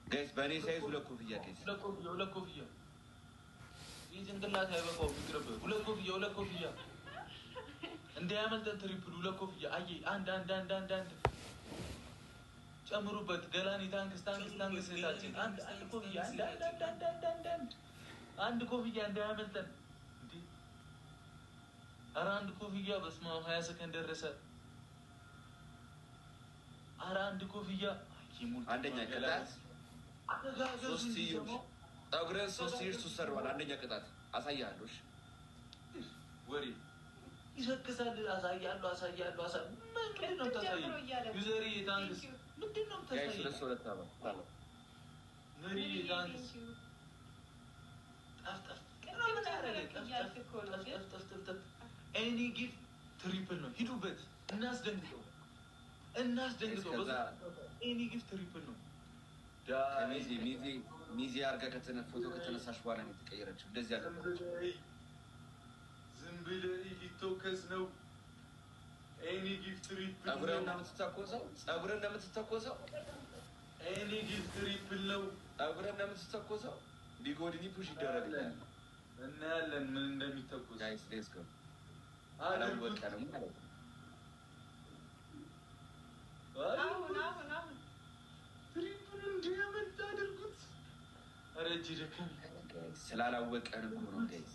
Guys፣ በእኔ size ሁለት ኮፍያ guys። ሁለት ኮፍያ፣ ሁለት ኮፍያ። ይህ ጭንቅላት አይበቃውም፣ ይቅርብህ። ሁለት ኮፍያ፣ ሁለት ኮፍያ እንዳያመልጠን። Triple ሁለት ኮፍያ። አየ፣ አንድ፣ አንድ፣ አንድ፣ አንድ፣ አንድ ጨምሩበት። ገላኒ thanks፣ thanks፣ thanks። እህታችን አንድ፣ አንድ ኮፍያ፣ አንድ፣ አንድ፣ አንድ፣ አንድ፣ አንድ፣ አንድ፣ አንድ፣ አንድ ኮፍያ እንዳያመልጠን። እንዴ፣ ኧረ አንድ ኮፍያ! በስመ አብ፣ 20 ሰከንድ ደረሰ። ኧረ አንድ ኮፍያ! አንደኛ ቅጣት ሶስትዮሽ ፀጉርህን ሶስትዮሽ ትሰራዋለህ። አንደኛ ቅጣት አሳያለሁ። እሺ። ወሬ ይሰክሳል። አሳያለሁ፣ አሳያለሁ፣ አሳ ምንድን ነው የምታሳየው? ዩዘሪ thanks። ምንድን ነው Guys፣ የምታሳየው? ሁለት ሰው ሁለት አበባ። መሪ thanks። ጠፍጠፍ ምን ያደረገ? ጠፍጠፍ ጠፍጠፍ። Any gift triple ነው። ሂዱበት፣ እናስደንግጠው፣ እናስደንግጠው። Any gift triple ነው። ከሚዜ ሚዜ ሚዜ አድርጋ ፎቶ ከተነሳሽ በኋላ ነው የተቀየረችው። እንደዚህ ያለ ዝም ብለህ ሊተኮስ ነው። Any gift triple ፀጉርህን ነው። ነው የምትተኮሰው። ፀጉርህን ነው የምትተኮሰው። Any gift triple ነው። ፀጉርህን ነው የምትተኮሰው። ቢጎድኒ push ይደረግልሃል። እናያለን ምን እንደሚተኮስ። Guys, let's go። አላወቀንም ማለት ነው። አሁን አሁን አሁን። Triple ኡ እንዲያመልጥ አድርጉት። ኧረ እጅ ደከመኝ። ስላላወቀን እኮ ነው guys።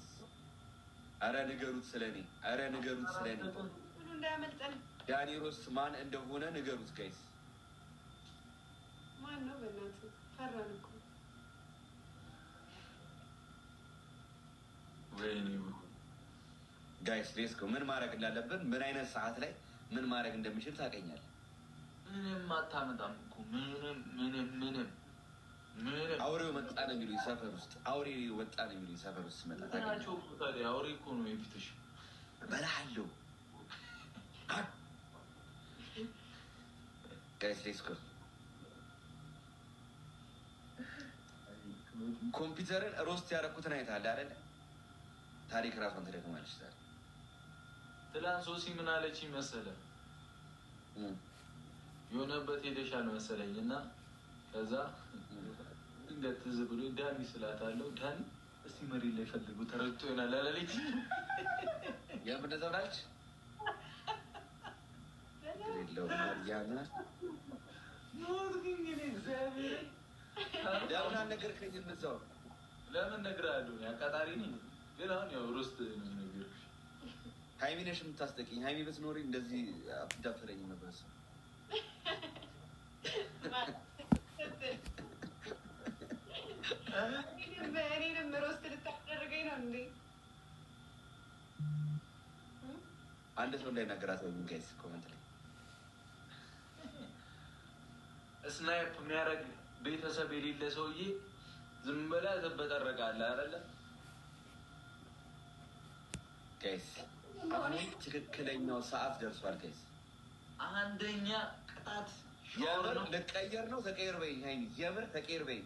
አረ ንገሩት ስለኔ፣ አረ ንገሩት ስለኔ። ሁሉ እንዳያመልጠን። ዳኒ ሮስት ማን እንደሆነ ንገሩት guys። ማን ነው? በእናትህ ፈራን እኮ። ወይኔ! Guys, let's go። ምን ማድረግ እንዳለብን፣ ምን አይነት ሰዓት ላይ ምን ማድረግ እንደሚችል ታውቀኛለህ። ምንም አታመጣም እኮ፣ ምንም፣ ምንም፣ ምንም፣ ምንም። አውሬው መጣ ነው የሚሉኝ ሰፈር ውስጥ። አውሬ ወጣ ነው የሚሉኝ ሰፈር ውስጥ ስመጣ ታውቀኛለህ። ናቸው እኮ ታዲያ፣ አውሬ እኮ ነው የፊትሽ። እበልሃለሁ። Guys, let's go። ኮምፒውተርን roast ያደረኩትን አይተሃል አይደለ? ታሪክ ራሷን ትደግማለች ዛሬ። ትላንት ሶሲ ምን አለች መሰለ? የሆነበት ሄደሻል መሰለኝ እና ከዛ ድንገት ትዝ ብሎ ዳኒ ስላታለሁ፣ ዳኒ እስቲ መሬት ላይ ፈልጉ ተረግጦ ይሆናል አላለች? የምን እንደዛ ብላለች? ችግር የለውም ማርያምን። ሞት ግን እኔ እግዚአብሔርን። ለምን አልነገርከኝም እዛው? ለምን እነግርሃለሁ? እኔ አቃጣሪ ነኝ። ግን አሁን ያው roast ነው የነገርኩሽ። ሀይሚ ነሽ የምታስጠቂኝ። ሀይሚ ብትኖሪ እንደዚህ አትዳፈረኝም ነበር እሷ። ስትል እኔንም roast ልታደርገኝ ነው እንዴ? አንድ ሰው እንዳይናገራት ወይ guys comment ላይ። Snipe የሚያደርግ ቤተሰብ የሌለ ሰውዬ ዝም ብለህ ትበጠረቃለህ አይደለ? Guys፣ አሁን ትክክለኛው ሰዓት ደርሷል guys። አንደኛ ቅጣት ሻወር የምር ነው። ልቀየር ነው። ተቀየር በይኝ ሀይሚ፣ የምር ተቀየር በይኝ።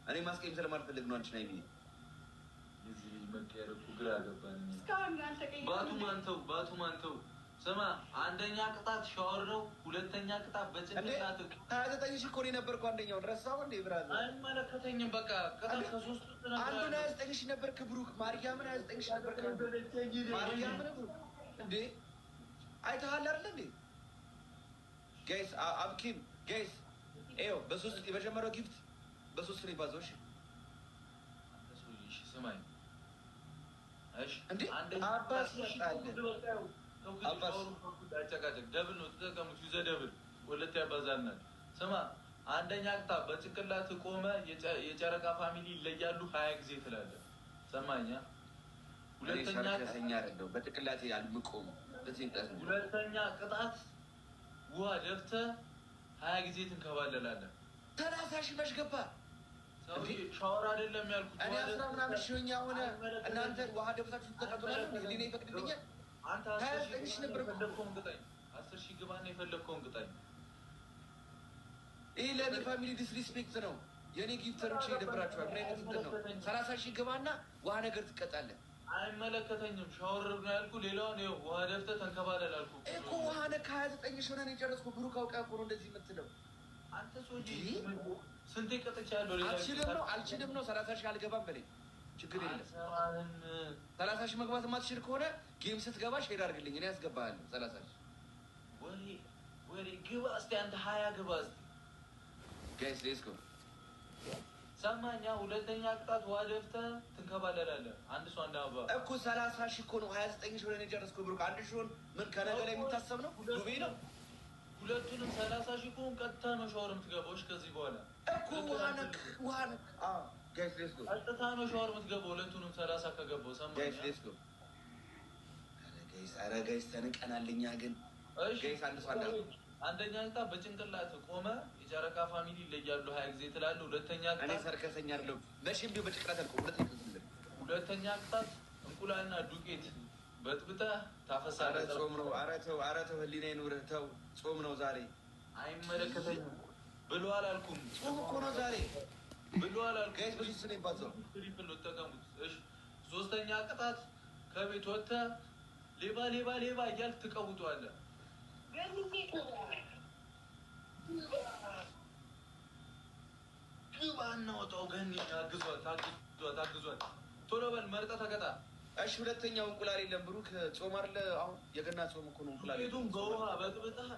እኔ ማስቀየም ስለማልፈልግ ነው አንቺን ሀይሚ። የዚህ ልጅ መቀየር እኮ ግራ ገባን። እስካሁን አልተቀየረም። ባቱ ማንተው፣ ባቱ ማንተው። ስማ፣ አንደኛ ቅጣት ሻወር ነው። ሁለተኛ ቅጣት እንዴ! በጭንቅላት 29,000 እኮ ነው የነበርኩ። አንደኛውን ረሳው እንዴ brother? አይመለከተኝም። በቃ ቅጣት ከሶስቱ አንዱን 29,000 ነበር ብሩክ፣ ማርያምን 29,000 ነበር። ማርያምን ብሩክ፣ እንዴ አይተሃል አይደል እንዴ? Guys፣ አብኪም guys፣ ይኸው በሶስት የመጀመሪያው gift በሶስት ነው ይባዛው። እሺ። ስማኝ እሺ። እንዴ አንደኛ አባስ ቅጣት ይመጣል። አባስ። አጨቃጨቅ double ነው ተጠቀሙት። Use double፣ ሁለት ያባዛልናል። ስማ፣ አንደኛ ቅጣት በጭንቅላት ቆመ የጨረቃ family ይለያሉ 20 ጊዜ ትላለህ። ሰማኛ? እኔ ሁለተኛ ሰርከሰኛ አይደለሁም። በጭንቅላቴ አልምቆም። በጭንቅላት ነው። ሁለተኛ ቅጣት ውሃ ደፍተህ 20 ጊዜ ትንከባለላለህ። 30,000 መች ገባ? ሰውዬ ሻወር አይደለም ያልኩት። እኔ ውሃ አስራ ደፍተህ ምናምን ሺህ ሆኜ አሁን እናንተ ውሃ ደፍታችሁ ትቀጡናለ። ህሊና ይፈቅድልኛል? አንተ ሀያ 10,000 ዘጠኝ ሺህ ነበር እኮ። የፈለግከውን ቅጣኝ። 10,000 ግባና የፈለግከውን ቅጣኝ። ይህ ለእኔ family disrespect ነው። የእኔ gifter ኦች ይደብራቸዋል። ምን አይነት እንትን ነው? 30,000 ግባና ውሃ ነገር ትቀጣለህ። አይመለከተኝም። ሻወር ነው ያልኩህ። ሌላውን ይኸው ውሃ ደፍተህ ተንከባለል አልኩህ። እኮ ውሃ ነህ። ከ29,000 ሆነን የጨረስኩ ብሩክ፣ አውቀህ እኮ ነው እንደዚህ የምትለው። አንተ ሰውዬ እንዲህ? ስንቴ ቀጥቻለሁ። ሌላ አልችልም ነው፣ አልችልም ነው። 30,000 አልገባም በለኝ፣ ችግር የለም። አልሰማህም። 30,000 መግባት የማትችል ከሆነ game ስትገባ share አድርግልኝ፣ እኔ ያስገባሃለሁ። 30,000። ወሬ ወሬ፣ ግባ እስቲ አንተ፣ 20 ግባ እስቲ። Guys, let's go. ሰማኛ። ሁለተኛ ቅጣት ውሃ ደፍተህ ትንከባለላለህ። አንድ ሰው አንድ አበባ። እኮ 30,000 እኮ ነው። 29,000 ሆነን የጨረስኩት ብሩክ። 1,000ውን ምን ከነገ ላይ የሚታሰብ ነው? ዱቤ ነው። ሁለቱንም 30,000 ከሆን ቀጥታ ነው ሻወር የምትገባው። እሺ፣ ከዚህ በኋላ እኮ ውሃ ነክ፣ ውሃ ነክ። Guys, let's go. ቀጥታ ነው ሻወር የምትገባው። ሁለቱንም 30 ከገባው ሰማኛ። Guys, let's go. ኧረ guys፣ ኧረ guys፣ ተንቀናል እኛ ግን። እሺ። Guys፣ አንድ ሰው አንድ አበባ። አንደኛ ቅጣት በጭንቅላት ቆመ የጨረቃ family ይለያሉ 20 ጊዜ ትላለህ። ሁለተኛ እኔ ቅጣት ሰርከሰኛ አይደለሁም መቼም ቢሆን በጭንቅላት አልቆም። ሁለተኛ ቅጣት ምንድን ነው? ሁለተኛ ቅጣት እንቁላልና ዱቄት በጥብጠህ ኧረ ታፈሳለህ። ጾም ነው። ኧረ ተው፣ ኧረ ተው፣ ህሊና ይኑርህ። ተው፣ ጾም ነው ዛሬ። አይመለከተኝም ብሎ አላልኩም። ጾም እኮ ነው ዛሬ። ብሎ አላልኩም። Guys፣ በሶስት ነው የሚባዛው። Triple ነው ተጠቀሙት። እሺ፣ ሶስተኛ ቅጣት ከቤት ወጥተህ ሌባ ሌባ ሌባ እያልክ ትቀውጠዋለህ። ገንዬ። ግባ እናወጣው። ገኒ አግዟት፣ አግዟት፣ አግዟት። ቶሎ በል መርጠህ ተቀጣ። እሺ፣ ሁለተኛው እንቁላል የለም ብሩክ፣ ጾም አይደለ አሁን? የገና ጾም እኮ ነው፣ እንቁላል የለም። ዱቄቱን በውሃ በጥብጠህ